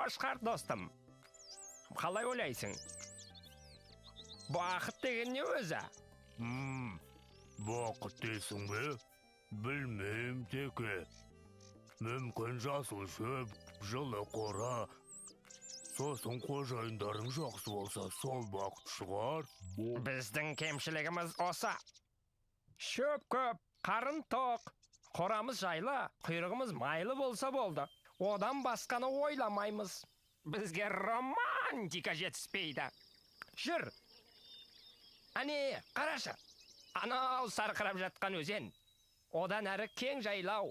Қошқар достым, қалай ойлайсың? Бақыт деген не өзі? Бақыт дейсің бе? Білмеймін, теке. Мүмкін жасыл шөп, жылы қора, сосын қожайындарың жақсы болса, сол бақыт шығар. Біздің кемшілігіміз осы. Шөп көп, қарын тоқ, қорамыз жайлы, құйрығымыз майлы болса болды. Одан басқаны ойламаймыз. Бізге романтика жетіспейді. Жүр. Әне, қарашы. Анау сарқырап жатқан өзен. Одан әрі кең жайлау.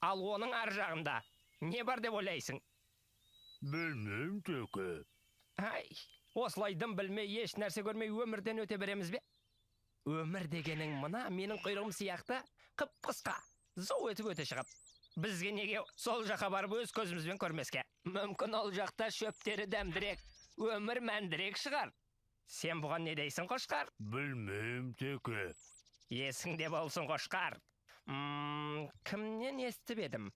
Ал оның ар жағында не бар деп ойлайсың? Білмеймін, теке. Ай, осылай дым білмей, еш нәрсе көрмей өмірден өте береміз бе? Өмір дегенің мына менің құйрығым сияқты қып-қысқа, зу етіп өте шығып. Бізге неге сол жаққа барып өз көзімізбен көрмеске? Мүмкін ол жақта шөптері дәмдірек, өмір мәндірек шығар. Сен бұған не дейсің, қошқар? Білмеймін, теке. Есіңде болсын, қошқар. Кімнен естіп едім?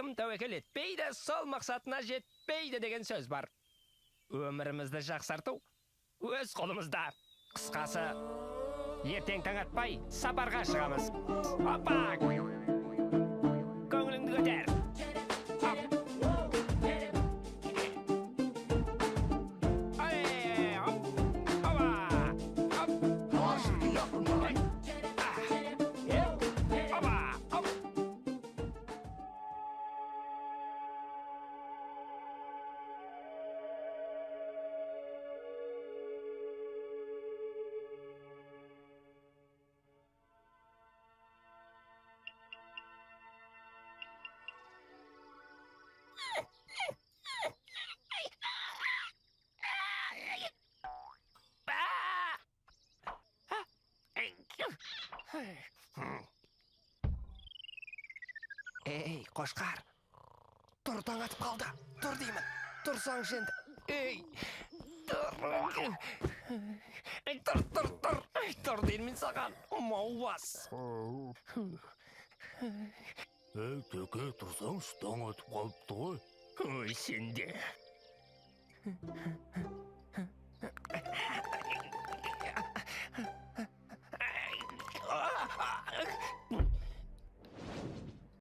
Кім тәуекел етпейді, сол мақсатына жетпейді деген сөз бар. Өмірімізді жақсарту өз қолымызда. Қысқасы, ертең таң атпай сапарға шығамыз. Опа! Көңіліңді көтер. Ей, қошқар, тұр, таң атып қалды. Тұр деймін, тұрсаңшы енді. Ей, тұр. Ей, тұр, тұр, тұр. Тұр деймін саған, маубас. Ей, теке, тұрсаңшы, таң атып қалыпты ғой. Ой, сенде.